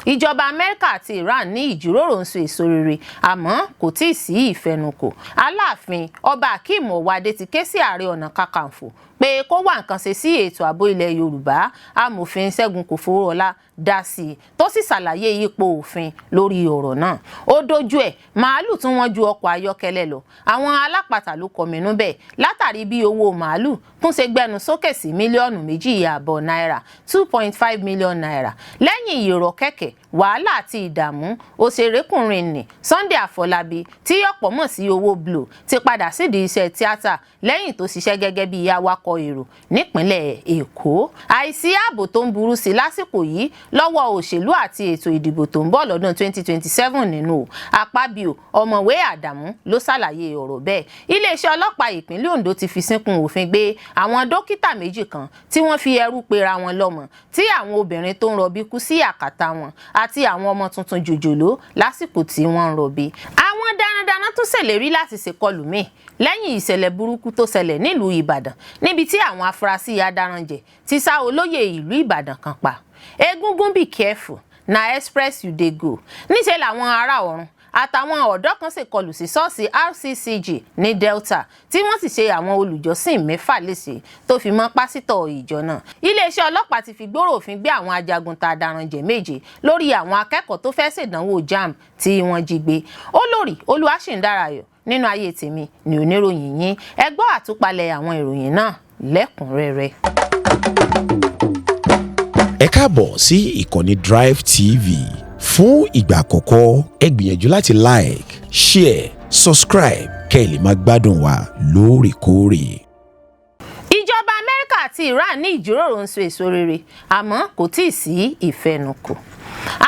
Ìjọba Amẹ́ríkà àti Iran ní ìjíròrò ń so èso rere, àmọ́ kò tí ì sí ìfẹnukò. Aláàfin Ọba Akeem Ọwọ́adé ti ké sí Ààrẹ Ọ̀nà Kakanfò pé kó wá nǹkan ṣe sí ètò ààbò ilẹ̀ Yorùbá. Amòfin Ṣẹ́gun Kòfowórọlá dá sí i, tó sì ṣàlàyé ipò òfin lórí ọ̀rọ̀ náà. Ó dojú ẹ̀, màálù tí wọ́n ju ọkọ̀ ayọ́kẹ́lẹ́ lọ. Àwọn alápatà ló kọminú bẹ́ẹ̀ látàrí bí owó màálù tún ṣe gbẹnu sókè sí 2.5 mílíọ̀nù náírà, ₦2.5 million. Lẹ́yìn ìrọ̀ kẹ̀kẹ́, wàhálà àti ìdààmú, òṣèrékùnrin ní Sunday Àfọlábí, tí ọ̀pọ̀ mọ̀ sí Owó Blow, ti padà sídìí iṣẹ́ tíátà lẹ́yìn tó ṣiṣẹ́ gẹ́gẹ́ bí awakọ̀ èrò nípínlẹ̀ Èkó. Àìsí ààbò tó ń burú sí lásìkò yìí lọ́wọ́ òṣèlú àti ètò ìdìbò tó ń bọ̀ lọ́dún 2027 nínú o. Àpábíò Ọ̀mọ̀wé Àdàmú ló ṣàlàyé ọ̀rọ̀ bẹ́ẹ̀. Iléeṣẹ́ ọlọ́pàá ìpínlẹ̀ Ondo ti fi sínkún òfin gbé àwọn dókítà méjì kan tí wọ́n fi ẹrú pera wọn lọ́mọ, tí àwọn obìnrin tó ń rọbí kú sí àkàtà wọn àti àwọn ọmọ tuntun jòjòló lásìkò tí wọ́n ń rọbí. Àwọn darandaran tún ṣèlérí láti ṣèkọlù míì lẹ́yìn ìṣẹ̀lẹ̀ burúkú tó ṣẹlẹ̀ nílùú Ìbàdàn, níbi tí àwọn afurasí adaranjẹ̀ ti sá olóyè ìlú Ìbàdàn kan pa. Egungun, be careful, na express you dey go. Níṣẹ́ làwọn ará ọ̀run àtàwọn ọ̀dọ́ kan ṣèkọlù sí ṣọ́ọ̀ṣì RCCG ní Delta, tí wọ́n sì ṣe àwọn olùjọ́sìn mẹ́fà léṣe, tó fi mọ́ pásítọ̀ ìjọ náà. Iléeṣẹ́ ọlọ́pàá ti fi gbòòrò òfin gbé àwọn ajagunta adaranjẹ̀ méje lórí àwọn akẹ́kọ̀ọ́ tó fẹ́ ṣèdánwò JAMB tí wọ́n jí gbé. Olórí Olúwaṣìndárayọ̀ nínú ayé tèmi ní oníròyìn yín. Ẹ gbọ́ àtúpalẹ̀ àwọn ìròyìn náà lẹ́kùnrẹ́rẹ́. Ẹ káàbọ̀ sí ìkànnì Drive TV. Fún ìgbà àkọ́kọ́, ẹ gbìyànjú láti like, share, subscribe kẹ́ ẹ lè máa gbádùn wa lóòrèkóòrè. Ìjọba Amẹ́ríkà àti Iran ní ìjíròrò ń so èso rere, àmọ́ kò tí ì sí ìfẹnukò.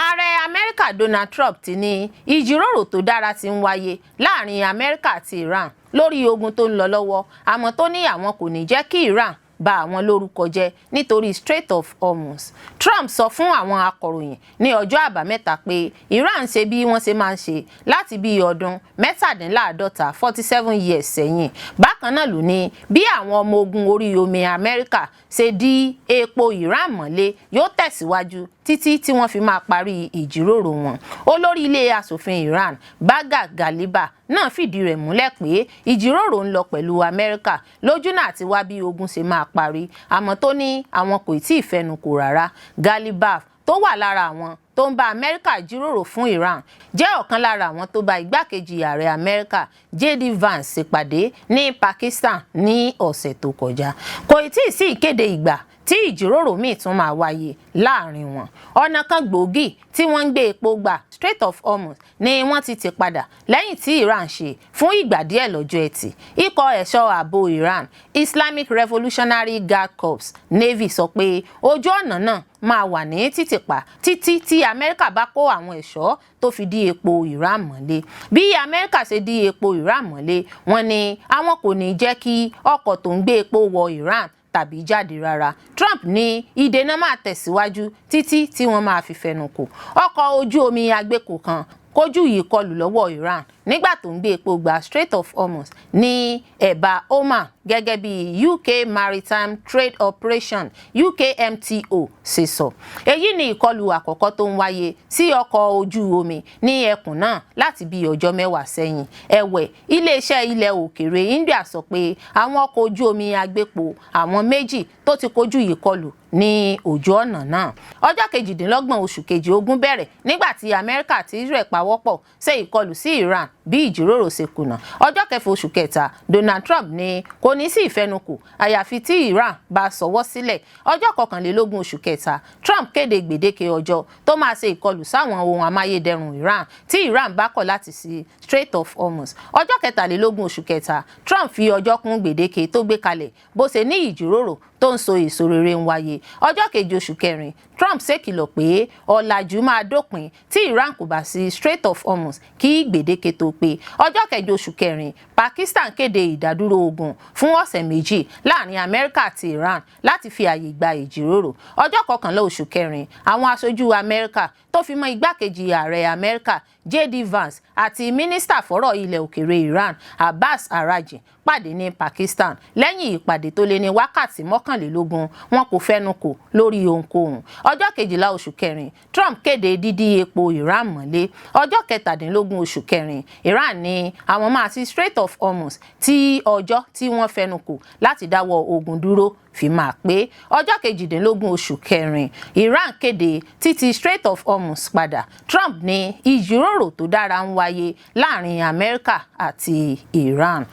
Ààrẹ Amẹ́ríkà Donald Trump ti ní ìjíròrò tó dára ti ń wáyé láàrin Amẹ́ríkà àti Iran lórí ogun tó ń lọ lọ́wọ́, àmọ́ tó ní àwọn kò ní jẹ́ kí Iran bà àwọn lórúkọ jẹ́ nítorí Strait of Hormuz. Trump sọ fún àwọn akọ̀ròyìn ní ọjọ́ Àbámẹ́ta pé Iran ṣe bí wọ́n ṣe máa ń ṣe láti bí ọdún 47, 47 years sẹ́yìn. Bákan náà ló ní bí àwọn ọmọ ogun orí omi Amẹ́ríkà ṣe dí epo Iran mọ́lé yóò tẹ̀síwájú títí tí wọ́n fi máa parí ìjíròrò wọn. Olórí ilé asòfin Iran, Bagher Ghalibaf, náà fìdí rẹ̀ múlẹ̀ pé ìjíròrò ń lọ pẹ̀lú Amẹ́ríkà lójúnà àti wá bí ogun ṣe máa parí, àmọ́ tó ní àwọn kò tí ì fẹnu kò rárá. Ghalibaf, tó wà lára àwọn tó ń bá Amẹ́ríkà jíròrò fún Iran, jẹ́ ọ̀kan lára àwọn tó bá igbákejì ààrẹ Amẹ́ríkà JD Vance ṣèpàdé ní Pakistan ní ọ̀sẹ̀ tó kọjá. Kò tí ì sí ìkéde ìgbà tí ìjíròrò míì tún máa wáyé láàrin wọn. Ọ̀nà kan gbòógì tí wọ́n ń gbé epo gbà, Strait of Hormuz, ni wọ́n ti tì padà lẹ́yìn tí Iran ṣe fún ìgbà díẹ̀ lọ́jọ́ Ẹtì. Ikọ̀ ẹ̀ṣọ́ ààbò Iran, Islamic Revolutionary Guard Corps Navy, sọ pé ojú ọ̀nà náà máa wà ní títìpa títí tí Amẹ́ríkà bá kó àwọn ẹ̀ṣọ́ tó fi dí epo Iran mọ́lé. Bí Amẹ́ríkà ṣe dí epo Iran mọ́lé, wọ́n ní àwọn kò ní jẹ́ kí ọkọ̀ tó ń gbé epo wọ Iran tàbí jáde rárá. Trump ní ìdènà máa tẹ̀síwájú títí tí wọ́n máa fi fẹnu kò. Ọkọ̀ ojú omi agbépo kan kojú ìkọlù lọ́wọ́ Iran nígbà tó ń gbé epo gba Strait of Hormuz ní ẹ̀bá Oman, gẹ́gẹ́ bí UK Maritime Trade Operation, UKMTO, ṣe sọ. Èyí ni ìkọlù àkọ́kọ́ tó ń wáyé sí ọkọ̀ ojú omi ní ẹkùn náà láti bí ọjọ́ 10 sẹ́yìn. Ẹ̀wẹ̀, iléeṣẹ́ ilẹ̀ òkèèrè India sọ pé àwọn ọkọ̀ ojú omi agbépo àwọn méjì tó ti kojú ìkọlù ní ojú ọ̀nà náà. Ọjọ́ 28 oṣù kejì, ogun bẹ̀rẹ̀ nígbà tí Amẹ́ríkà àti Israel pawọ́pọ̀ ṣe ìkọlù sí Iran bí ìjíròrò ṣe kùnà. Ọjọ́ 6 oṣù kẹta, Donald Trump ní kò ní sí ìfẹnukò àyàfi tí Iran bá sọwọ́ sílẹ̀. Ọjọ́ 21 oṣù kẹta, Trump kéde gbèdéke ọjọ́ tó máa ṣe ìkọlù sáwọn ohun amáyédẹrùn Iran tí Iran bá kọ̀ láti ṣí Strait of Hormuz. Ọjọ́ 23 oṣù kẹta, Trump fi ọjọ́ kún gbèdéke tó gbé kalẹ̀ bó ṣe ní ìjíròrò tó ń so èso rere ń wáyé. Ọjọ́ 7 oṣù kẹrin, Trump ṣèkìlọ̀ pé ọ̀làjú máa dópin tí Iran kò bá ṣí Strait of Hormuz kí gbèdéke tó pé. Ọjọ́ 8 oṣù kẹrin, Pakistan kéde ìdádúró ogun fún ọ̀sẹ̀ 2 láàrin Amẹ́ríkà àti Iran láti fi àyè gba ìjíròrò. Ọjọ́ 11 oṣù kẹrin, àwọn aṣojú Amẹ́ríkà tó fi mọ́ igbákejì ààrẹ Amẹ́ríkà JD Vance àti mínísítà fọ́rọ̀ ilẹ̀ òkèèrè Iran Abbas Araghchi pàdé ní Pakistan. Lẹ́yìn ìpàdé tó lé ní wákàtí 21, wọn kò fẹnu kò lórí ohunkóhun. Ọjọ́ 12 oṣù kẹrin, Trump kéde dídí epo Iran mọ́lé. Ọjọ́ 17 oṣù kẹrin, Iran ní àwọn máa ṣí Strait of Hormuz tí ọjọ́ tí wọ́n fẹnu kò láti dáwọ́ ogun dúró fi máa pé. Ọjọ́ 18 oṣù kẹrin, Iran kéde títí Strait of Hormuz padà. Trump ní ìjíròrò tó dára ń wáyé láàrin Amẹ́ríkà àti Iran.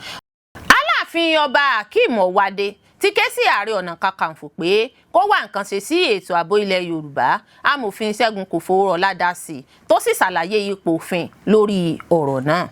Aláàfin Ọba Akeem Ọwádé ti ké sí Ààrẹ Ọ̀nà Kakanfò pé kó wá nǹkan ṣe sí ètò ààbò ilẹ̀ Yorùbá. Amòfin Ṣẹ́gun Kòfowórọlá dá sí i, tó sì ṣàlàyé ipò òfin lórí ọ̀rọ̀ náà.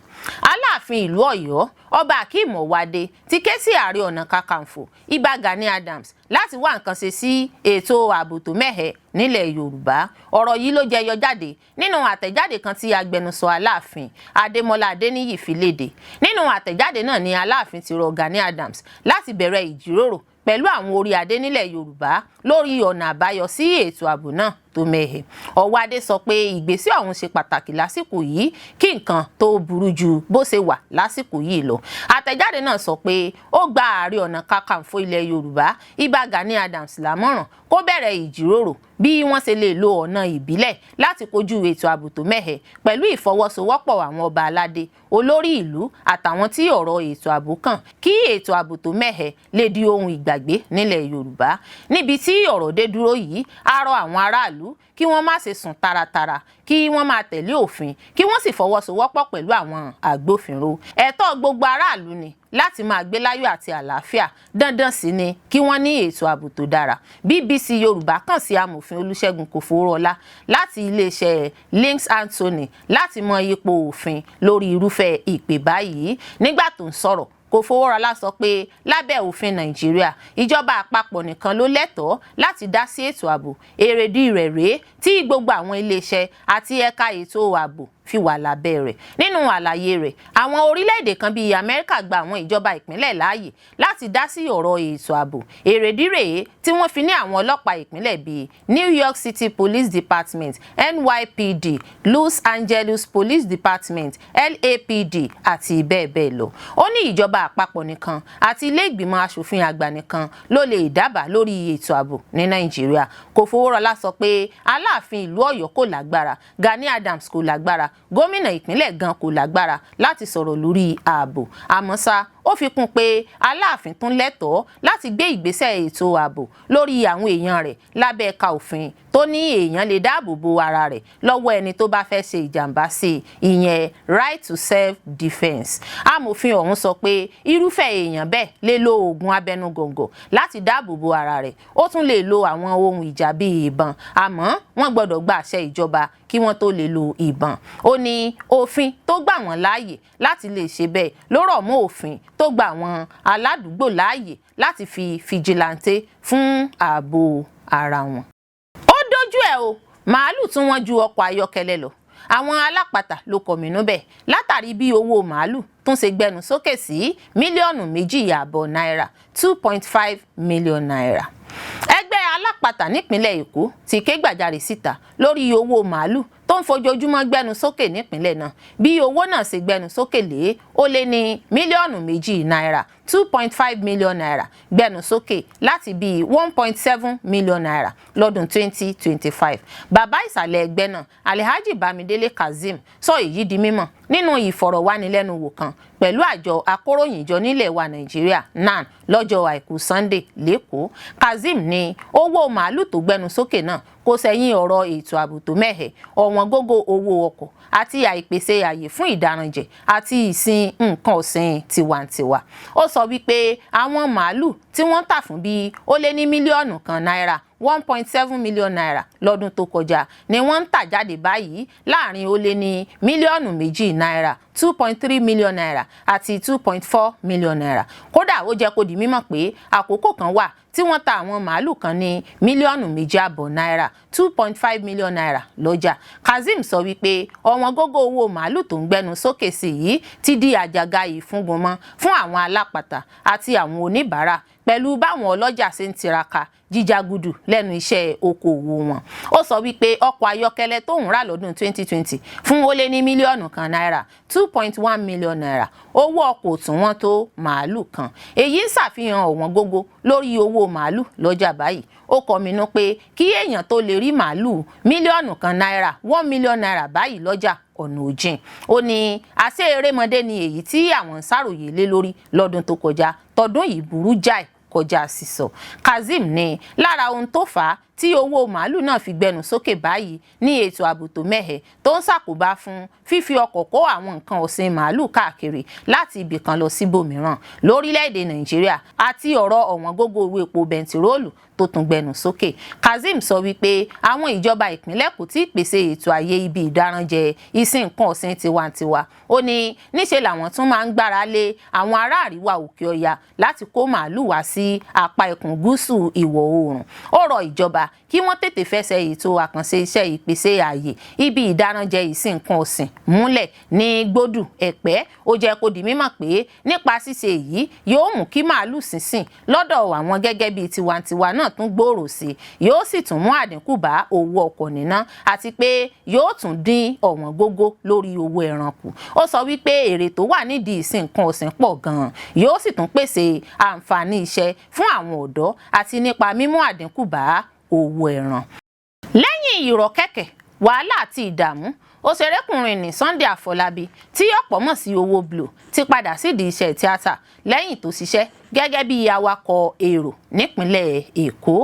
Aláàfin ìlú Ọ̀yọ́, Ọba Akeem Ọwádé, ti ké sí Ààrẹ Ọ̀nà Kakanfò, Ìbà Gani Adams, láti wá nǹkan ṣe sí ètò ààbò tó mẹ́hẹ nílẹ̀ Yorùbá. Ọ̀rọ̀ yìí ló jẹyọ jáde nínú àtẹ̀jáde kan tí agbẹnusọ Aláàfin, Adémọlá Adéníyì, fi léde. Nínú àtẹ̀jáde náà ni Aláàfin ti rọ Gani Adams láti bẹ̀rẹ̀ ìjíròrò pẹ̀lú àwọn orí adé nílẹ̀ Yorùbá lórí ọ̀nà àbáyọ sí ètò ààbò náà tó mẹ́hẹ̀. Ọ̀wádé sọ pé ìgbésẹ̀ ọ̀hún ṣe pàtàkì lásìkò yìí kí nǹkan tó burú ju bó ṣe wà lásìkò yìí lọ. Àtẹ̀jáde náà sọ pé ó gba Ààrẹ Ọ̀nà Kakanfò ilẹ̀ Yorùbá, Ìbà Gani Adams, lámọ̀ràn kó bẹ̀rẹ̀ ìjíròrò bí wọ́n ṣe lè lo ọ̀nà ìbílẹ̀ láti kojú ètò ààbò tó mẹ́hẹ̀ pẹ̀lú ìfọwọ́sowọ́pọ̀ àwọn ọba aládé, olórí ìlú àtàwọn tí ọ̀rọ̀ ètò ààbò kàn, kí ètò ààbò tó mẹ́hẹ̀ lè di ohun ìgbàgbé nílẹ̀ Yorùbá. Níbi tí ọ̀rọ̀ dé dúró yìí, á rọ àwọn aráàlú kí wọ́n má ṣe sùn taratara, kí wọ́n máa tẹ̀lé òfin, kí wọ́n sì fọwọ́sowọ́pọ̀ pẹ̀lú àwọn agbófinró. Ẹ̀tọ́ gbogbo aráàlú ni láti máa gbé láyọ̀ àti àlàáfíà, dandan sì ni kí wọ́n ní ètò ààbò tó dára. BBC Yorùbá kàn sí Amòfin Olúṣẹ́gun Kòfowórọlá láti iléeṣẹ́ Links Anthony láti mọ ipò òfin lórí irúfẹ́ ìpè báyìí. Nígbà tó ń sọ̀rọ̀, Kòfowórọlá sọ pé lábẹ́ òfin Nàìjíríà, ìjọba àpapọ̀ nìkan ló lẹ́tọ̀ọ́ láti dá sí ètò ààbò. Èrèdí rẹ̀ rèé tí gbogbo àwọn iléeṣẹ́ àti ẹ̀ka ètò ààbò fi wà lábẹ́ rẹ̀. Nínú àlàyé rẹ̀, àwọn orílẹ̀-èdè kan bíi Amẹ́ríkà gba àwọn ìjọba ìpínlẹ̀ láàyè láti dá sí ọ̀rọ̀ ètò ààbò. Èrèdí rèé tí wọ́n fi ní àwọn ọlọ́pàá ìpínlẹ̀ bíi New York City Police Department, NYPD, Los Angeles Police Department, LAPD, àti bẹ́ẹ̀ bẹ́ẹ̀ lọ. Ó ní ìjọba àpapọ̀ nìkan àti ilé ìgbìmọ̀ asòfin àgbà nìkan ló lè dábàá lórí ètò ààbò ní Nàìjíríà. Kòfowórọlá sọ pé Aláàfin ìlú Ọ̀yọ́ kò lágbára, Gani Adams kò lágbára, gómìnà ìpínlẹ̀ gan kò lágbára láti sọ̀rọ̀ lórí ààbò. Àmọ́ ṣá, ó fi kún pé Aláàfin tún lẹ́tọ̀ọ́ láti gbé ìgbésẹ̀ ètò ààbò lórí àwọn èèyàn rẹ̀ lábẹ́ ẹ̀ka òfin tó ní èèyàn lè dáàbò bo ara rẹ̀ lọ́wọ́ ẹni tó bá fẹ́ ṣe ìjàmbá sí i, ìyẹn right to self defence. Amòfin ọ̀hún sọ pé irúfẹ́ èèyàn bẹ́ẹ̀ lè lo oògùn abẹnugọ̀ngọ̀ láti dáàbò bo ara rẹ̀. Ó tún lè lo àwọn ohun ìjà bíi ìbọn, àmọ́ wọ́n gbọ́dọ̀ gba àṣẹ ìjọba kí wọ́n tó lè lo ìbọn. Ó ní òfin tó gbà wọ́n láàyè láti lè ṣe bẹ́ẹ̀ ló rọ̀ mọ́ òfin tó gba àwọn aládùúgbò láàyè láti fi vigilante fún ààbò ara wọn. Ó dójú ẹ̀ o, màálù tún wọ́n ju ọkọ̀ ayọ́kẹ́lẹ́ lọ. Àwọn alápatà ló kọ̀mínú bẹ́ẹ̀ látàrí bí owó màálù tún ṣe gbẹnu sókè sí 2.5 mílíọ̀nù náírà, ₦2.5 million. Ẹgbẹ́ alápatà nípínlẹ̀ Èkó ti ké gbàjarè síta lórí owó màálù tó ń fojoojúmọ́ gbẹnu sókè nípínlẹ̀ náà. Bí owó náà ṣe gbẹnu sókè lé ó lé ní 2 mílíọ̀nù náírà, ₦2.5 million, gbẹnu sókè láti bíi ₦1.7 million lọ́dún 2025. Bàbá ìsàlẹ̀ ẹgbẹ́ náà, Alhaji Bámidélé Kazeem, sọ èyí di mímọ̀ nínú ìfọ̀rọ̀wánilẹ́nuwò kan pẹ̀lú àjọ akóròyìnjọ nílẹ̀ wa Nàìjíríà, NAN, lọ́jọ́ Àìkú Sunday lẹ́kọ̀ọ́. Kazeem ní owó màálù tó gbẹnu sókè náà kò sẹ́yìn ọ̀rọ̀ ètò ààbò tó mẹ́hẹ̀, ọ̀wọ́n gógó owó ọkọ̀ àti àìpèsè àyè fún ìdáranjẹ àti ìsìn nǹkan ọ̀sìn tiwantiwa. Ó sọ wípé àwọn màálù tí wọ́n tà fún bíi ó lé ní 1 mílíọ̀nù náírà, ₦1.7 million, lọ́dún tó kọjá ni wọ́n ń tà jáde báyìí láàrin ó lé ní 2 mílíọ̀nù náírà, ₦2.3 million, àti ₦2.4 million. Kódà, ó jẹ́ kó di mímọ̀ pé àkókò kan wà tí wọ́n ta àwọn màálù kan ní 2.5 mílíọ̀nù náírà, ₦2.5 million, lọ́jà. Kazeem sọ wípé ọ̀wọ́n gógó owó màálù tó ń gbẹnu sókè sí yìí ti di àjàgà ìfúngunmọ́ fún àwọn alápatà àti àwọn oníbàárà. Pẹ̀lú báwọn ọlọ́jà ṣe ń tiraka jíjágudù lẹ́nu iṣẹ́ okòòwò wọn, ó sọ wípé ọkọ̀ ayọ́kẹ́lẹ́ tóun rà lọ́dún 2020 fún ó lé ní mílíọ̀nù 1 náírà, ₦2.1 million, owó ọkọ̀ tún wọ́n tó màálù kan. Èyí ń ṣàfihàn ọ̀wọ́n gógó lórí owó màálù lọ́jà báyìí. Ó kọminú pé kí èèyàn tó lè rí màálù mílíọ̀nù 1 náírà, ₦1 million báyìí lọ́jà, ọ̀nà òjìn. Ó ní àṣẹ erémọdé ni èyí tí àwọn ń ṣàròyé lé lórí lọ́dún tó kọjá, tọdún yìí burú jáì kọjá sísọ. Kazeem ní lára ohun tó fà á tí owó màálù náà fi gbẹnu sókè báyìí ní ètò ààbò tó mẹ́hẹ̀ tó ń ṣàkóbá fún fífi ọkọ̀ kó àwọn nǹkan ọ̀sìn màálù káàkiri láti ibì kan lọ síbòmíràn lórílẹ̀‐èdè Nàìjíríà àti ọ̀rọ̀ ọ̀wọ́n gógó owó epo bẹntiróòlù tó tún gbẹnu sókè. Kazeem sọ wípé àwọn ìjọba ìpínlẹ̀ kò tí ì pèsè ètò ààyè ibi ìdáranjẹ ìsìn nǹkan ọ̀sìn tiwantiwa. Ó ní níṣe làwọn tún máa ń gbára lé àwọn ará àríwá òkè ọya láti kó màálù wá sí apá ẹkùn gúúsù ìwọ̀ oòrùn. Ó rọ ìjọba kí wọ́n tètè fẹsẹ̀ ètò àkànṣe iṣẹ́ ìpèsè ààyè ibi ìdáranjẹ ìsìn nǹkan ọ̀sìn múlẹ̀ ní Gbódù Ẹ̀pẹ́. Ó jẹ́ kó di mímọ̀ pé nípa ṣíṣe èyí yóò mú kí màálù sínsìn lọ́dọ̀ àwọn gẹ́gẹ́ bíi tiwantiwa náà tún gbòòrò sí i, yóò sì tún mú àdínkù bá owó ọkọ̀ níná àti pé yóò tún dín ọ̀wọ́n gógó lórí owó ẹran kù. Ó sọ wípé èrè tó wà nídìí ìsìn nǹkan ọ̀sìn pọ̀ gan-an, yóò sì tún pèsè àǹfààní iṣẹ́ fún àwọn ọ̀dọ́ àti nípa mímú àdínkù bá owó ẹran. Lẹ́yìn ìrọ̀kẹ̀kẹ̀, wàhálà àti ìdààmú, òṣèrékùnrin ní Sunday Àfọlábí tí ọ̀pọ̀ mọ̀ sí Owó Blow ti padà sídìí iṣẹ́ tíátà lẹ́yìn tó ṣiṣẹ́ gẹ́gẹ́ bí awakọ̀ èrò nípínlẹ̀ Èkó.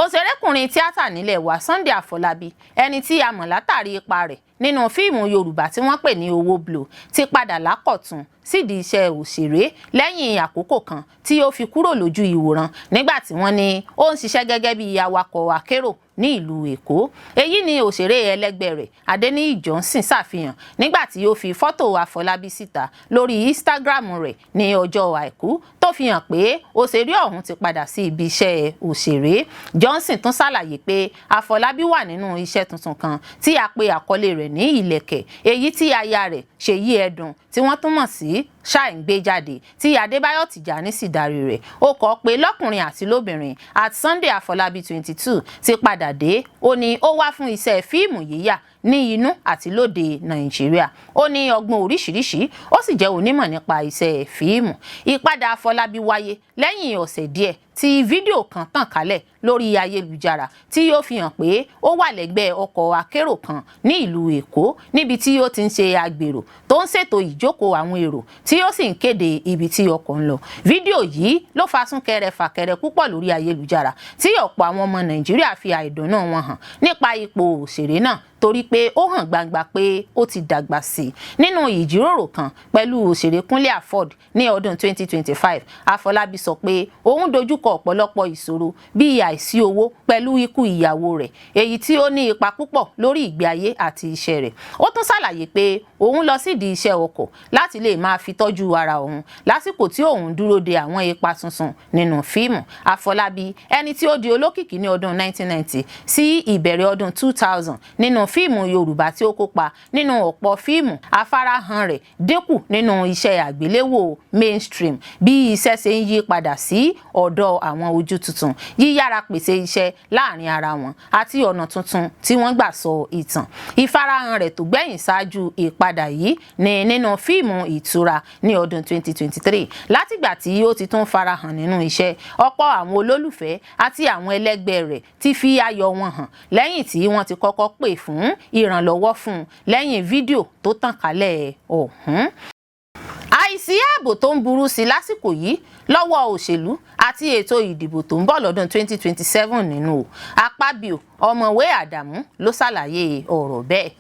Òṣèrékùnrin tíátà nílẹ̀ wa Sunday Àfọlábí, ẹni tí a mọ̀ látàrí ipa rẹ̀ nínú fíìmù Yorùbá tí wọ́n pè ní Owó Blow, ti padà lákọ̀tun sídìí iṣẹ́ òṣèré lẹ́yìn àkókò kan tí ó fi kúrò lójú ìwòran nígbà tí wọ́n ní ó ń ṣiṣẹ́ gẹ́gẹ́ bí awakọ̀ akérò ní ìlú Èkó. Èyí ni òṣèré ẹlẹgbẹ́ rẹ̀ Adéníyì Johnson ṣàfihàn nígbà tí ó fi fọ́tò Àfọlábí síta lórí Instagram rẹ̀ ní ọjọ́ Àìkú, tó fi hàn pé òṣèré ọ̀hún ti padà sí ibi iṣẹ́ òṣèré. Johnson tún ṣàlàyé pé Àfọlábí wà nínú iṣẹ́ tuntun kan tí a pe àkọlé rẹ̀ ní Ìlẹ̀kẹ̀, èyí tí aya rẹ̀ Ṣèyí Ẹdùn tí wọ́n tún mọ̀ sí Ṣáì ń gbé jáde, tí Adébáyọ̀ Tìjàní sì darí rẹ̀. Ó kọ pé lọ́kùnrin àti lóbìnrin, @SundayAfọlábí22 ti padà dé. Ó ní ó wá fún iṣẹ́ fíìmù yíyà ní inú àti lóde Nàìjíríà. Ó ní ọgbọ́n oríṣiríṣi, ó sì jẹ́ onímọ̀ nípa iṣẹ́ fíìmù. Ìpadà Àfọlábí wáyé lẹ́yìn ọ̀sẹ̀ díẹ̀ tí fídíò kan tàn kálẹ̀ lórí ayélujára tí ó fi hàn pé ó wà lẹ́gbẹ̀ẹ́ ọkọ̀ akérò kan ní ìlú Èkó níbi tí ó ti ń ṣe agbèrò tó ń ṣètò ìjókòó àwọn èrò tí ó sì ń kéde ibi tí ọkọ̀ ń lọ. Fídíò yìí ló fa súnkẹrẹ fàkẹrẹ púpọ̀ lórí ayélujára, tí ọ̀pọ̀ àwọn ọmọ Nàìjíríà fi àìdùnnú wọn hàn nípa ipò òṣèré náà torí pé ó hàn gbangba pé ó ti dàgbà sí i. Nínú ìjíròrò kan pẹ̀lú òṣèré Kúnlé Afod ní ọdún 2025, Àfọlábí sọ pé òun dojúkọ ọ̀pọ̀lọpọ̀ ìṣòro bíi àìsí owó pẹ̀lú ikú ìyàwó rẹ̀, èyí tí ó ní ipa púpọ̀ lórí ìgbé ayé àti iṣẹ́ rẹ̀. Ó tún ṣàlàyé pé òun lọ sídìí iṣẹ́ ọkọ̀ láti lè máa fi tọ́jú ara òun lásìkò tí òun dúró de àwọn ipa tuntun nínú fíìmù. Àfọlábí, ẹni tí ó di olókìkí ní ọdún 1990 sí ìbẹ̀rẹ̀ ọdún 2000 nínú fíìmù Yorùbá tí ó kópa nínú ọ̀pọ̀ fíìmù, afárahàn rẹ̀ dínkù nínú iṣẹ́ àgbéléwò mainstream bí iṣẹ́ ṣe ń yí padà sí ọ̀dọ̀ àwọn ojú tuntun, yíyára pèsè iṣẹ́ láàrin ara wọn àti ọ̀nà tuntun tí wọ́n gbà sọ ìtàn. Ìfarahàn rẹ̀ tó gbẹ̀yìn ṣáájú ìpadà yìí ni nínú fíìmù Ìtura ní ọdún 2023. Látìgbà tí ó ti tún farahàn nínú iṣẹ́, ọ̀pọ̀ àwọn olólùfẹ́ àti àwọn ẹlẹ́gbẹ́ rẹ̀ ti fi ayọ̀ wọn hàn lẹ́yìn tí wọ́n ti kọ́kọ́ pè fún ìrànlọ́wọ́ fún un lẹ́yìn fídíò tó tàn kálẹ̀ ọ̀hún. Àìsí ààbò tó ń burú sí lásìkò yìí lọ́wọ́ òṣèlú àti ètò ìdìbò tó ń bọ̀ lọ́dún 2027 nínú o. Akpabio, Ọ̀mọ̀wé Àdàmú ló ṣàlàyé ọ̀rọ̀ bẹ́ẹ̀.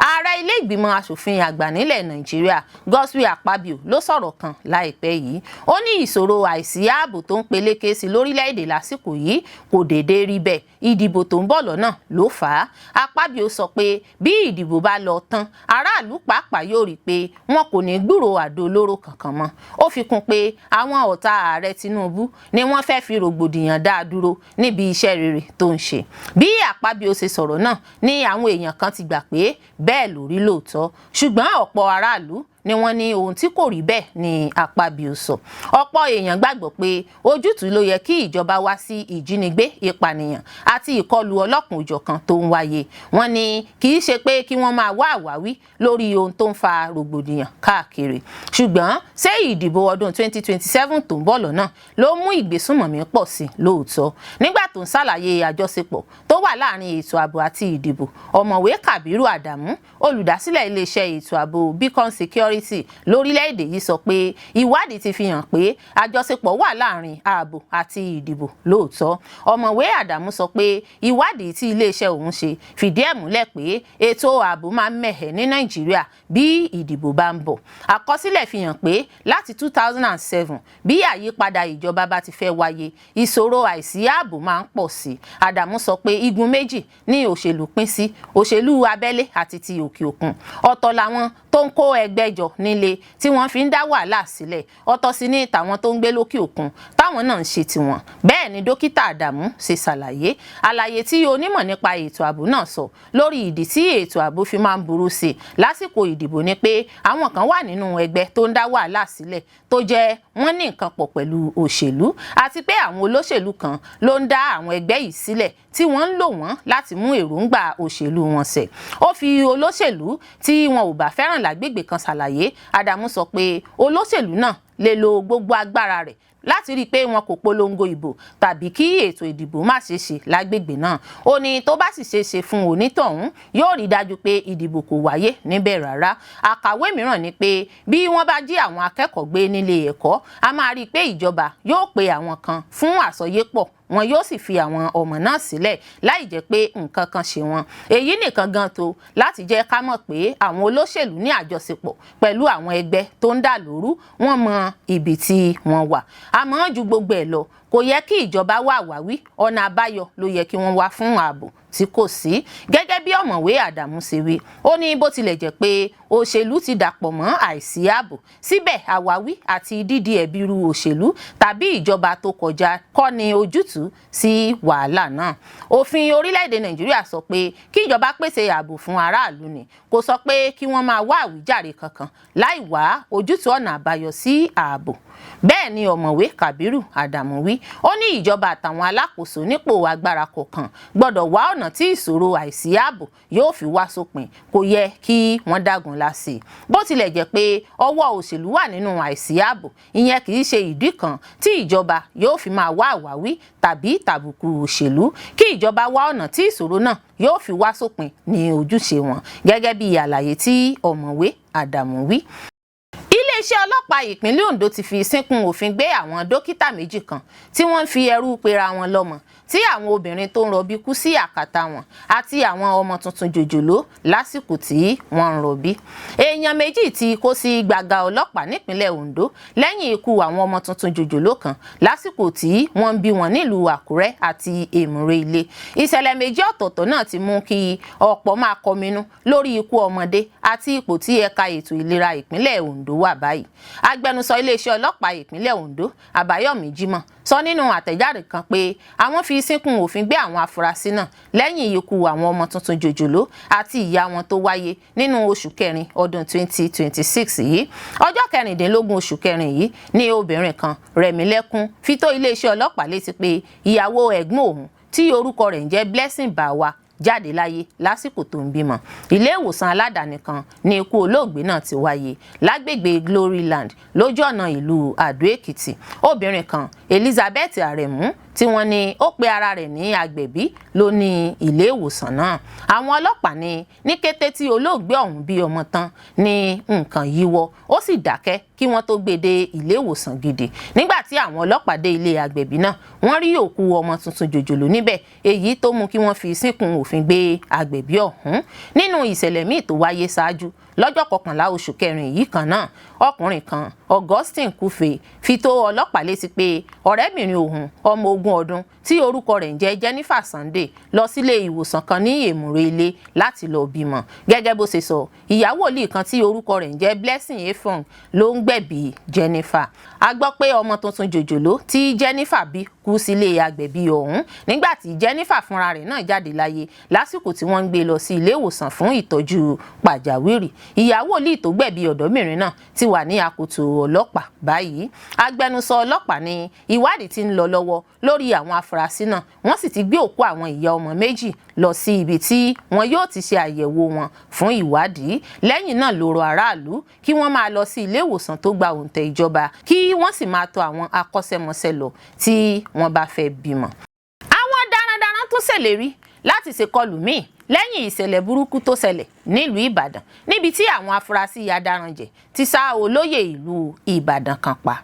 Ààrẹ Ilé Ìgbìmọ̀ Asòfin Àgbà nílẹ̀ Nàìjíríà, Godswill Akpabio, ló sọ̀rọ̀ kan láìpẹ́ yìí. Ó ní ìṣòro àìsí ààbò tó ń peléke sí lórílẹ̀‐èdè lásìkò yìí kò déédéé rí bẹ́ẹ̀, ìdìbò tó ń bọ̀ lọ́nà ló fà á. Akpabio sọ pé bí ìdìbò bá lọ tán, aráàlú pàápàá yóò rí i pé wọn kò ní gbúròó àdó olóró kankan mọ́. Ó fi kún pé àwọn ọ̀tá Ààrẹ Tinubu ni wọ́n fẹ́ fi rògbòdìyàn dá a dúró níbi iṣẹ́ rere tó ń ṣe. Bí Akpabio ṣe sọ̀rọ̀ náà ní àwọn èèyàn kan ti gbà pé bẹ́ẹ̀ lórí lóòótọ́, ṣùgbọ́n ọ̀pọ̀ aráàlú ni wọ́n ní ohun tí kò rí bẹ́ẹ̀ ní Akpabio sọ. Ọ̀pọ̀ èèyàn gbàgbọ́ pé ojútùú ló yẹ kí ìjọba wá sí ìjínigbé, ìpànìyàn àti ìkọlù ọlọ́kùn òjọ̀kan tó ń wáyé. Wọ́n ní kì í ṣe pé kí wọ́n máa wá àwáwí lórí ohun tó ń fa rògbòdìyàn káàkiri. Ṣùgbọ́n ṣé ìdìbò ọdún 2027 tó ń bọ̀ lọ́nà ló mú ìgbésùnmọ̀mí pọ̀ sí lóòótọ́? Nígbà tó ń ṣàlàyé àjọṣepọ̀ tó wà láàrin ètò ààbò àti ìdìbò, Ọ̀mọ̀wé Kàbírù Àdàmú, olùdásílẹ̀ iléeṣẹ́ ètò ààbò Beacon Security lórílẹ̀‐èdè yìí, sọ pé ìwádìí ti fi hàn pé àjọṣepọ̀ wà láàrin ààbò àti ìdìbò lóòótọ́. Ọ̀mọ̀wé Àdàmú sọ pé ìwádìí tí iléeṣẹ́ òun ṣe fìdí ẹ̀ múlẹ̀ pé ètò ààbò máa ń mẹ̀hẹ̀ ní Nàìjíríà bí ìdìbò bá ń bọ̀. Àkọsílẹ̀ fi hàn pé láti 2007, bí àyípadà ìjọba bá ti fẹ́ wáyé, ìṣòro àìsí ààbò máa ń pọ̀ sí i. Àdàmú sọ pé igun méjì ní òṣèlú pín sí: òṣèlú abẹ́lé àti ti òkè òkun. Ọ̀tọ̀ làwọn tó ń kó ẹgbẹ́ jọ nílé tí wọ́n fi ń dá wàhálà sílẹ̀, ọ̀tọ̀ sì ní tàwọn tó ń gbé lókè òkun táwọn náà ń ṣe tiwọn. Bẹ́ẹ̀ ni Dókítà Àdàmú ṣe ṣàlàyé. Àlàyé tí onímọ̀ nípa ètò ààbò náà sọ lórí ìdí tí ètò ààbò fi máa ń burú sí i lásìkò ìdìbò ni pé àwọn kan wà nínú ẹgbẹ́ tó ń dá wàhálà sílẹ̀ tó jẹ́ wọ́n ní nǹkan pọ̀ pẹ̀lú òṣèlú, àti pé àwọn olóṣèlú kan ló ń dá àwọn ẹgbẹ́ yìí sílẹ̀ tí wọ́n ń lò wọ́n láti mú èròǹgbà òṣèlú wọn ṣẹ. Ó fi olóṣèlú tí wọn ò bá fẹ́ràn lágbègbè kan ṣàlàyé. Àdàmú sọ pé olóṣèlú náà lè lo gbogbo agbára rẹ̀ láti rí i pé wọn kò polongo ìbò tàbí kí ètò ìdìbò má ṣe ṣe lágbègbè náà. Ó ní tó bá sì ṣe ṣe fún onítọ̀hún, yóò rí dájú pé ìdìbò kò wáyé níbẹ̀ rárá. Àkàwé mìíràn ni pé bí wọ́n bá jí àwọn akẹ́kọ̀ọ́ gbé nílé ẹ̀kọ́, a máa rí i pé ìjọba yóò pe àwọn kan fún àsọyépọ̀, wọn yóò sì fi àwọn ọmọ náà sílẹ̀ láì jẹ́ pé nǹkan kan ṣe wọn. Èyí nìkan gan tó láti jẹ́ ká mọ̀ pé àwọn olóṣèlú ní àjọṣepọ̀ pẹ̀lú àwọn ẹgbẹ́ tó ń dà lóru, wọ́n mọ ibi tí wọ́n wà. Àmọ́ ju gbogbo ẹ̀ lọ, kò yẹ kí ìjọba wá àwáwí, ọ̀nà àbáyọ ló yẹ kí wọ́n wá fún ààbò tí kò sí. Gẹ́gẹ́ bí Ọ̀mọ̀wé Àdàmú ṣe wí, ó ní bó tilẹ̀ jẹ́ pé òṣèlú ti dàpọ̀ mọ́ àìsí ààbò, síbẹ̀ àwáwí àti dídi ẹ̀bi ru òṣèlú tàbí ìjọba tó kọjá kọ́ ni ojútùú sí wàhálà náà. Òfin orílẹ̀-èdè Nàìjíríà sọ pé kí ìjọba pèsè ààbò fún aráàlú ni, kò sọ pé kí wọ́n máa wá àwíjàre kankan láì wá ojútùú ọ̀nà àbáyọ sí ààbò. Bẹ́ẹ̀ ni Ọ̀mọ̀wé Kàbírù Àdàmú wí. Ó ní ìjọba àtàwọn alákòóso nípò agbára kọ̀ọ̀kan gbọ́dọ̀ wá ọ̀nà tí ìṣòro àìsí ààbò yóò fi wá sópin, kò yẹ kí wọ́n dágunlá sí i. Bó tilẹ̀ jẹ́ pé ọwọ́ òṣèlú wà nínú àìsí ààbò, ìyẹn kì í ṣe ìdí kan tí ìjọba yóò fi máa wá àwáwí tàbí tàbùkù òṣèlú. Kí ìjọba wá ọ̀nà tí ìṣòro náà yóò fi wá sópin ní ojúṣe wọn, gẹ́gẹ́ bí àlàyé tí Ọ̀mọ̀wé Àdàmú wí. Iléeṣẹ́ ọlọ́pàá ìpínlẹ̀ Ondo ti fi sínkún òfin gbé àwọn dókítà méjì kan tí wọ́n ń fi ẹrú pera wọn lọ́mọ, tí àwọn obìnrin tó ń rọbí kú sí àkàtà wọn àti àwọn ọmọ tuntun jòjòló lásìkò tí wọ́n ń rọbí. Èèyàn méjì tí kó sí gbàgà ọlọ́pàá nípínlẹ̀ Ondo lẹ́yìn ikú àwọn ọmọ tuntun jòjòló kan lásìkò tí wọ́n ń bí wọn nílùú Àkúrẹ́ àti Èmùrè Ilé. Ìṣẹ̀lẹ̀ méjì ọ̀tọ̀ọ̀tọ̀ náà ti mú kí ọ̀pọ̀ máa kọminú lórí ikú ọmọdé àti ipò tí ẹ̀ka ètò ìlera ìpínlẹ̀ Ondo wà báyìí. Agbẹnusọ iléeṣẹ́ ọlọ́pàá ìpínlẹ̀ Ondo, Àbáyọ̀mí Jímọ̀, sọ nínú àtẹ̀jáde kan pé àwọn fi sínkún òfin gbé àwọn afurasí náà lẹ́yìn ikú àwọn ọmọ tuntun jòjòló àti ìyá wọn tó wáyé nínú oṣù kẹrin ọdún 2026 yìí. Ọjọ́ 16 oṣù kẹrin yìí ní obìnrin kan, Rẹ̀mílẹ́kún, fi tó iléeṣẹ́ ọlọ́pàá létí pé ìyàwó ẹ̀gbọ́n òun tí orúkọ rẹ̀ ń jẹ́ Blessing Báwa jáde láyé lásìkò tó ń bímọ. Ilé ìwòsàn aládàáni kan ní ikú olóògbé náà ti wáyé lágbègbè Gloryland, lójú ọ̀nà ìlú Àdó Èkìtì. Obìnrin kan, Elizabeth Aremu, tí wọ́n ní ó pe ara rẹ̀ ní agbẹ̀bí, ló ní ilé ìwòsàn náà. Àwọn ọlọ́pàá ní ní kété tí olóògbé ọ̀hún bí ọmọ tán ní nǹkan yíwọ́, ó sì dákẹ́ kí wọ́n tó gbé dé ilé ìwòsàn gidi. Nígbà tí àwọn ọlọ́pàá dé ilé agbẹ̀bí náà, wọ́n rí òkú ọmọ tuntun jòjòló níbẹ̀, èyí tó mú kí wọ́n fi sínkún òfin gbé agbẹ̀bí ọ̀hún. Nínú ìṣẹ̀lẹ̀ míì tó wáyé ṣáájú, lọ́jọ́ 11 oṣù kẹrin yìí kan náà, ọkùnrin kan, Augustine Kufe, fi tó ọlọ́pàá létí pé ọ̀rẹ́bìnrin òun ọmọ 20 ọdún tí orúkọ rẹ̀ ń jẹ́ Jennifer Sunday lọ sílé ìwòsàn kan ní Èmùrè Ilé láti lọ bímọ. Gẹ́gẹ́ bó ṣe sọ, ìyàwó wòlíì kan tí orúkọ rẹ̀ ń jẹ́ Blessing Efong ló ń gbẹ̀bí Jennifer. A gbọ́ pé ọmọ tuntun jòjòló tí Jennifer bí kú sílé agbẹ̀bí ọ̀hún, nígbà tí Jennifer fúnra rẹ̀ náà jáde láyé lásìkò tí wọ́n ń gbé lọ sí ilé ìwòsàn fún ìtọ́jú pàjáwìrì. Ìyá wòlíì tó gbẹ̀bí ọ̀dọ́bìnrin náà ti wà ní akoto ọlọ́pàá báyìí. Agbẹnusọ ọlọ́pàá ní ìwádìí tí ń lọ lọ́wọ́ lórí àwọn afurasí náà, wọ́n sì ti gbé òkú àwọn ìyá ọmọ méjì lọ sí ibi tí wọn yóò ti ṣe àyẹ̀wò wọn fún ìwádìí. Lẹ́yìn náà ló rọ aráàlú kí wọ́n máa lọ sí ilé ìwòsàn tó gba òǹtẹ̀ ìjọba, kí wọ́n sì máa tọ̀ àwọn akọ́ṣẹ́mọṣẹ́ lọ tí wọ́n bá fẹ́ bímọ. Àwọn darandaran tún ṣèlérí láti ṣèkọlù míì lẹ́yìn ìṣẹ̀lẹ̀ burúkú tó ṣẹlẹ̀ nílùú Ìbàdàn, níbi tí àwọn afurasí adaranjẹ̀ ti sá olóyè ìlú Ìbàdàn kan pa.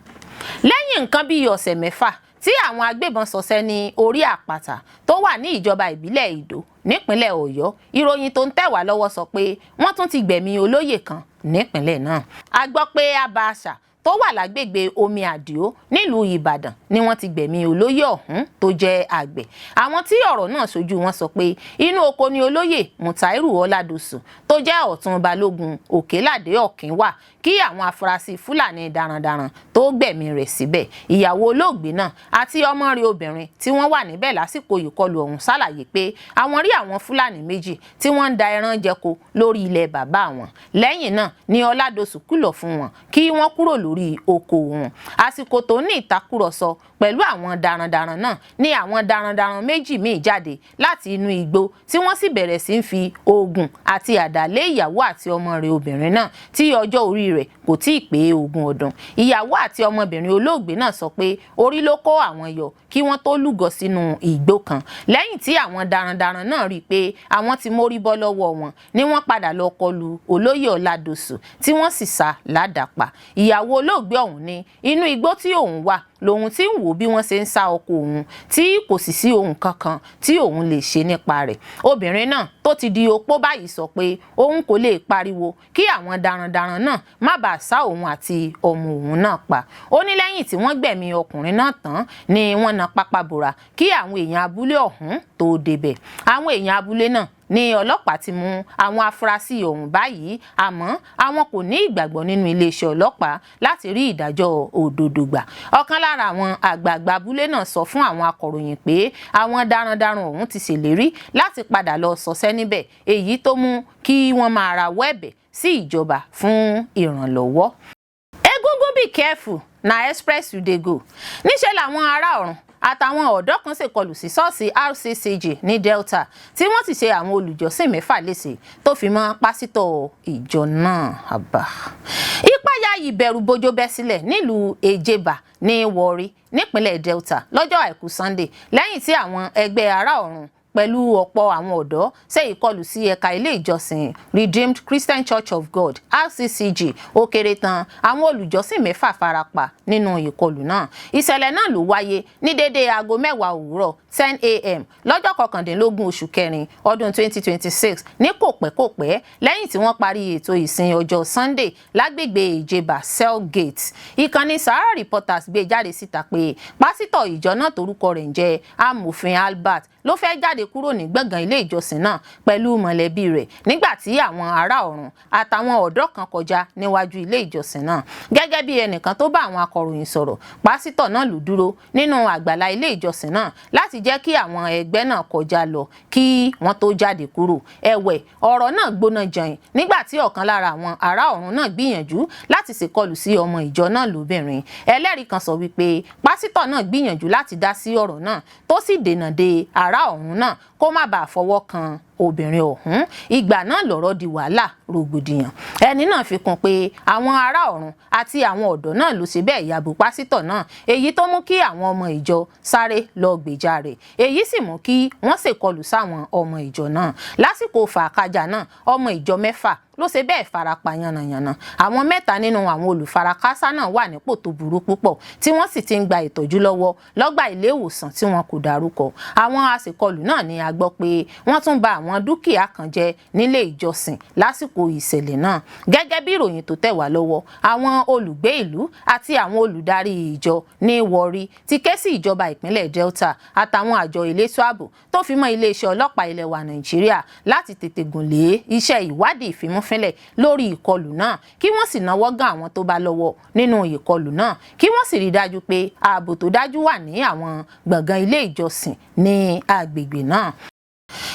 Lẹ́yìn nǹkan bíi ọ̀sẹ̀ 6 tí àwọn agbébọn ṣọṣẹ́ ní orí àpáta tó wà ní ìjọba ìbílẹ̀ Ìdó nípínlẹ̀ Ọ̀yọ́, ìròyìn tó ń tẹ̀ wá lọ́wọ́ sọ pé wọ́n tún ti gbẹ̀mí olóyè kan nípínlẹ̀ náà. A gbọ́ pé Abba Àṣà tó wà lágbègbè Omi Àdìó nílùú Ìbàdàn ni wọ́n ti gbẹ̀mí olóyè ọ̀hún tó jẹ́ àgbẹ̀. Àwọn tí ọ̀rọ̀ náà ṣojú wọn sọ pé inú oko ni olóyè Mutairu Ọládọ̀sù tó jẹ́ ọ̀tún balógun Òkèládé Ọ̀kín wà kí àwọn afurasí Fúlàní darandaran tó gbẹ̀mí rẹ̀ síbẹ̀. Ìyàwó olóògbé náà àti ọmọ rẹ̀ obìnrin tí wọ́n wà níbẹ̀ lásìkò ìkọlù ọ̀hún ṣàlàyé pé àwọn rí àwọn Fúlàní méjì tí wọ́n ń da ẹran jẹko lórí ilẹ̀ bàbá wọn. Lẹ́yìn náà ni Ọládọ̀sù kìlọ̀ fún wọn kí wọ́n kúrò lórí oko wọn. Àsìkò tó ní ìtakùrọ̀sọ pẹ̀lú àwọn darandaran náà ní àwọn darandaran méjì míì jáde láti inú igbó, tí wọ́n sì bẹ̀rẹ̀ sí ń fi oògùn àti àdá lé ìyàwó àti ọmọ rẹ̀ obìnrin náà tí ọjọ́ orí rẹ̀ kò tí ì pé 20 ọdún. Ìyàwó àti ọmọbìnrin olóògbé náà sọ pé orí ló kó àwọn yọ kí wọ́n tó lúgọ sínú igbó kan. Lẹ́yìn tí àwọn darandaran náà rí i pé àwọn ti mórí bọ́ lọ́wọ́ wọn ni wọ́n padà lọ kọlu olóyè Ọládọ̀sù tí wọ́n sì sá ládàá pa. Ìyàwó olóògbé ọ̀hún ní inú igbó tí òun wà lòun tí ń wò bí wọ́n ṣe ń sá ọkọ òun, tí kò sì sí ohun kankan tí òun lè ṣe nípa rẹ̀. Obìnrin náà tó ti di opó báyìí sọ pé òun kò lè pariwo kí àwọn darandaran náà má bàa sá òun àti ọmọ òun náà pa. Ó ní lẹ́yìn tí wọ́n gbẹ̀mí ọkùnrin náà tán ni wọ́n na pápá bora kí àwọn èèyàn abúlé ọ̀hún tó débẹ̀. Àwọn èèyàn abúlé náà ní ọlọ́pàá ti mú àwọn afurasí ọ̀hún báyìí, àmọ́ àwọn kò ní ìgbàgbọ́ nínú iléeṣẹ́ ọlọ́pàá láti rí ìdájọ́ òdodo gbà. Ọ̀kan lára àwọn àgbààgbà abúlé náà sọ fún àwọn akọ̀ròyìn pé àwọn darandaran ọ̀hún ti ṣèlérí láti padà lọ ṣọṣẹ́ níbẹ̀, èyí tó mú kí wọ́n máa rawọ́ ẹ̀bẹ̀ sí ìjọba fún ìrànlọ́wọ́. Egungun, be careful, na express you dey go. Níṣẹ́ làwọn ará ọ̀run àtàwọn ọ̀dọ́ kan ṣèkọlù sí ṣọ́ọ̀ṣì RCCG ní Delta, tí wọ́n sì ṣe àwọn olùjọ́sìn 6 léṣe tó fi mọ́ pásítọ̀ ìjọ náà. Àbá ìpáyà ìbẹ̀rù bojo bẹ́ sílẹ̀ nílùú Ejeba ní Warri nípínlẹ̀ Delta lọ́jọ́ àìkú Sunday, lẹ́yìn tí àwọn ẹgbẹ́ ará ọ̀run pẹ̀lú ọ̀pọ̀ àwọn ọ̀dọ́ ṣe ìkọlù sí ẹ̀ka ilé ìjọsìn Redeemed Christian Church of God, RCCG. Ó kéré tán, àwọn olùjọ́sìn 6 farapa nínú ìkọlù náà. Ìṣẹ̀lẹ̀ náà ló wáyé ní déédéé aago 10 òwúrọ̀, 10 a.m., lọ́jọ́ 19 oṣù kẹrin ọdún 2026, ní kòpẹ́kòpẹ́ lẹ́yìn tí wọ́n parí ètò ìsìn ọjọ́ Sunday lágbègbè Ìjẹ̀bà Cell Gate. Ìkànnì Sahara Reporters gbé jáde síta pé pásítọ̀ ìjọ náà torúkọ rẹ̀ ń jẹ́ Amòfin Albert ló fẹ́ jáde kúrò ní gbọ̀ngàn ilé ìjọsìn náà pẹ̀lú mọ̀lẹ́bí rẹ̀ nígbà tí àwọn ará ọ̀run àtàwọn ọ̀dọ́ kan kọjá níwájú ilé ìjọsìn náà. Gẹ́gẹ́ bí ẹnìkan tó bá àwọn akọ̀ròyìn sọ̀rọ̀, pásítọ̀ náà ló dúró nínú àgbàlá ilé ìjọsìn náà láti jẹ́ kí àwọn ẹgbẹ́ náà kọjá lọ kí wọ́n tó jáde kúrò. Ẹ̀wẹ̀, ọ̀rọ̀ náà gbóná jọyìn nígbà tí ọ̀kan lára àwọn ará ọ̀run náà gbìyànjú láti ṣèkọlù sí ọmọ ìjọ náà lóbìnrin. Ẹlẹ́rìí kan sọ wípé pásítọ̀ náà gbìyànjú láti dá sí ọ̀rọ̀ náà, tó sì dènà de ará ọ̀run náà kó má bàa fọwọ́ kan obìnrin ọ̀hún. Ìgbà náà lọ̀rọ̀ di wàhálà, rògbòdìyàn. Ẹni náà fi kún pé àwọn ará ọ̀run àti àwọn ọ̀dọ́ náà ló ṣe bẹ́ẹ̀ ya bò pásítọ̀ náà, èyí tó mú kí àwọn ọmọ ìjọ sáré lọ gbèjà rẹ̀, èyí sì mú kí wọ́n ṣèkọlù sáwọn ọmọ ìjọ náà. Lásìkò fàákájà náà, ọmọ ìjọ 6 ló ṣe bẹ́ẹ̀ farapa yánnayànna. Àwọn 3 nínú àwọn olùfarakásá náà wà nípò tó burú púpọ̀, tí wọ́n sì ti ń gba ìtọ́jú lọ́wọ́ lọ́gbà ilé ìwòsàn tí wọn kò dárúkọ. Àwọn aṣèkọlù náà ni a gbọ́ pé wọ́n tún ba àwọn dúkìá kan jẹ́ nílé ìjọsìn lásìkò ìṣẹ̀lẹ̀ náà. Gẹ́gẹ́ bí ìròyìn tó tẹ̀ wá lọ́wọ́, àwọn olùgbé ìlú àti àwọn olùdarí ìjọ ní Warri ti ké sí ìjọba ìpínlẹ̀ Delta àtàwọn àjọ elétò ààbò tó fi mọ́ iléeṣẹ́ ọlọ́pàá ilẹ̀ wa Nàìjíríà láti tètè gùn lé iṣẹ́ ìwádìí ìfimúfínlẹ̀ lórí ìkọlù náà, kí wọ́n sì náwó gan àwọn tó bá lọ́wọ́ nínú ìkọlù náà, kí wọ́n sì rí dájú pé ààbò tó dájú wà ní àwọn gbọ̀ngàn ilé ìjọsìn ní agbègbè náà.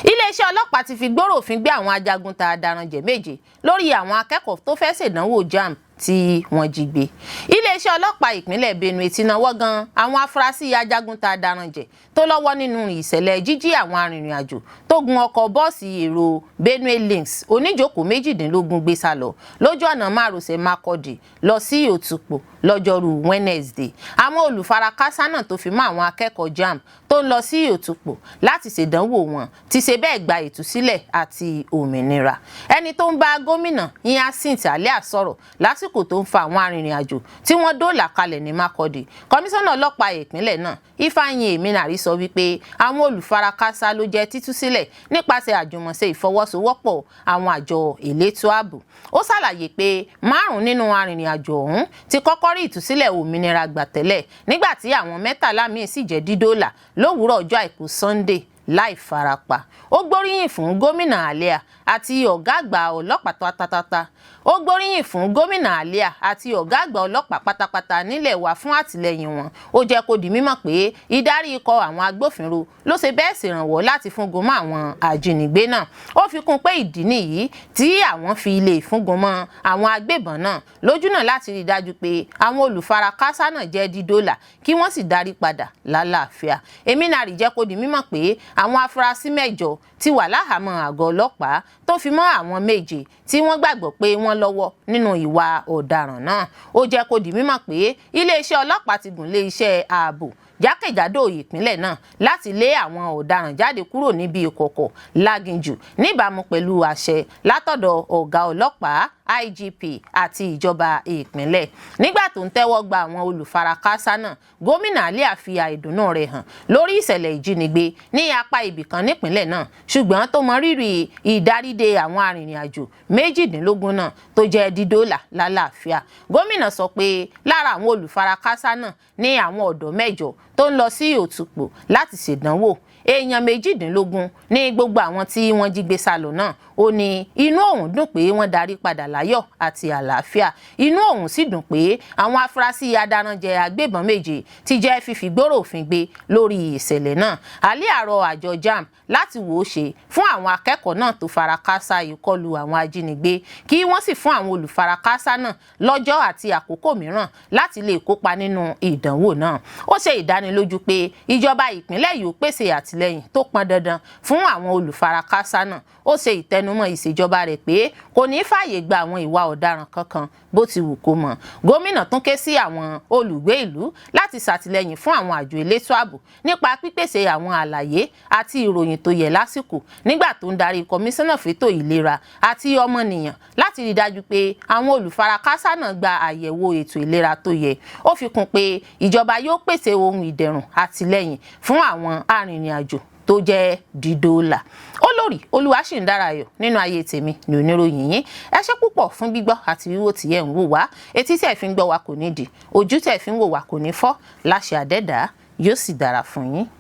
Iléeṣẹ́ ọlọ́pàá ti fi gbòòrò òfin gbé àwọn ajagunta adaranjẹ̀ 7 lórí àwọn akẹ́kọ̀ọ́ tó fẹ́ ṣèdánwò JAMB tí wọ́n jí gbé. Iléeṣẹ́ ọlọ́pàá ìpínlẹ̀ Benue ti náwó gan àwọn afurasí ajagunta adaranjẹ̀ tó lọ́wọ́ nínú ìṣẹ̀lẹ̀ jíjí àwọn arìnrìn-àjò tó gun ọkọ̀ bọ́ọ̀sì èrò Benue Links oníjókòó 18 gbé sá lọ lójú ọ̀nà márosẹ̀ Makurdi lọ sí Òtùpọ̀ lọ́jọ́rú Wednesday. Àwọn olùfarakásá náà tó fi mọ́ àwọn akẹ́kọ̀ọ́ JAMB tó ń lọ sí Òtùpọ̀ láti ṣèdánwò wọn ti ṣe bẹ́ẹ̀ gba ìtúsílẹ̀ àti òmìnira. Ẹni tó ń bá gómìnà Hyacinth Alia sọ̀rọ̀ lásìkò tó ń fa àwọn arìnrìn-àjò tí wọ́n dóòlà kalẹ̀ ní Makurdi, kọmíṣánná ọlọ́pàá ìpínlẹ̀ náà Ifeanyi Eminari sọ wípé àwọn olùfarakásá ló jẹ́ títú sílẹ̀ nípasẹ̀ àjùmọ̀ṣe ìfọwọ́sowọ́pọ̀ àwọn àjọ elétò ààbò. Ó ṣàlàyé pé 5 nínú arìnrìn-àjò ọ̀hún ti kọ́kọ́ rí ìtúsílẹ̀ òmìnira gbà tẹ́lẹ̀, nígbà tí àwọn 13 míì sì jẹ́ dídóòlà lówùúrọ̀ ọjọ́ àìkú Sunday láì farapa. Ó gbóríyìn fún gómìnà Alia àti ọ̀gá àgbà ọlọ́pàá pátápátá. Ó gbóríyìn fún gómìnà Alia àti ọ̀gá àgbà ọlọ́pàá pátápátá nílẹ̀ wa fún àtìlẹ́yìn wọn. Ó jẹ́ kó di mímọ̀ pé ìdarí ikọ̀ àwọn agbófinró ló ṣe bẹ́ẹ̀ ṣèrànwọ́ láti fúngun mọ́ àwọn ajínigbé náà. Ó fi kún pé ìdí nìyí tí àwọn fi lè fúngun mọ́ àwọn agbébọn náà lójúnà láti rí i dájú pé àwọn olùfarakásá náà jẹ́ dídóòlà kí wọ́n sì darí padà lálàáfíà. Eminari jẹ́ kó di mímọ̀ pé àwọn afurasí 8 ti wà láhàámọ́ àgọ́ ọlọ́pàá tó fi mọ́ àwọn 7 tí wọ́n gbàgbọ́ pé wọ́n lọ́wọ́ nínú ìwà ọ̀daràn náà. Ó jẹ́ kó di mímọ̀ pé iléeṣẹ́ ọlọ́pàá ti gùn lé iṣẹ́ ààbò jákèjádò ìpínlẹ̀ náà láti lé àwọn ọ̀daràn jáde kúrò níbi ìkọ̀kọ̀ láginjù níbàámu pẹ̀lú àṣẹ látọ̀dọ̀ ọ̀gá ọlọ́pàá IGP àti ìjọba ìpínlẹ̀. Nígbà tó ń tẹ́wọ́ gba àwọn olùfarakásá náà, gómìnà Alia fi àìdùnnú rẹ̀ hàn lórí ìṣẹ̀lẹ̀ ìjínigbé ní apá ibìkan nípínlẹ̀ náà, ṣùgbọ́n tó mọ rírì ìdáríde àwọn arìnrìn-àjò 18 náà tó jẹ́ dídóòlà lálàáfíà. Gómìnà sọ pé lára àwọn olùfarakásá náà ní àwọn ọ̀dọ́ 8 tó ń lọ sí Òtùpọ̀ láti ṣèdánwò, èèyàn 18 ní gbogbo àwọn tí wọ́n jí gbé sálọ náà. Ó ní inú òun dùn pé wọ́n darí padà láyọ̀ àti àlàáfíà. Inú òun sì dùn pé àwọn afurasí adaranjẹ agbébọn 7 ti jẹ́ fífi gbòòrò òfin gbé lórí ìṣẹ̀lẹ̀ náà. Alia rọ àjọ JAMB láti wò ó ṣe fún àwọn akẹ́kọ̀ọ́ náà tó farakásá ìkọlù àwọn ajínigbé, kí wọ́n sì fún àwọn olùfarakásá náà lọ́jọ́ àti àkókò mìíràn láti lè kópa nínú ìdánwò náà. Ó ṣe ìdánilójú pé ìjọba ìpínlẹ̀ yóò pèsè àtìlẹ́yìn tó pọn dandan fún àwọn olùfarakásá náà. Ó ṣe ìtẹnumọ́ ìṣèjọba rẹ̀ pé kò ní fààyè gba àwọn ìwà ọ̀daràn kankan bó ti wù kó mọ̀. Gómìnà tún ké sí àwọn olùgbé ìlú láti ṣàtìlẹ́yìn fún àwọn àjọ elétò ààbò nípa pípèsè àwọn àlàyé àti ìròyìn tó yẹ lásìkò, nígbà tó ń darí kọmíṣánná fétò ìlera àti ọmọnìyàn láti rí dájú pé àwọn olùfarakásá náà gba àyẹ̀wò ètò ìlera tó yẹ. Ó fi kún pé ìjọba yóò pèsè ohun ìdẹ̀rùn àtìlẹ́yìn fún àwọn arìnrìn-àjò tó jẹ́ dídóòlà. Olórí Olúwaṣìǹdárayọ̀ nínú ayé tèmi ní oníròyìn yín. Ẹ ṣé púpọ̀ fún gbígbọ́ àti wíwò tí ẹ̀ ń wò wá. Etí tẹ̀ fi ń gbọ́ wa kò ní di, ojú tẹ̀ fi ń wò wá kò ní fọ́ láṣẹ àdẹ́dàá, yóò sì dára fún yín.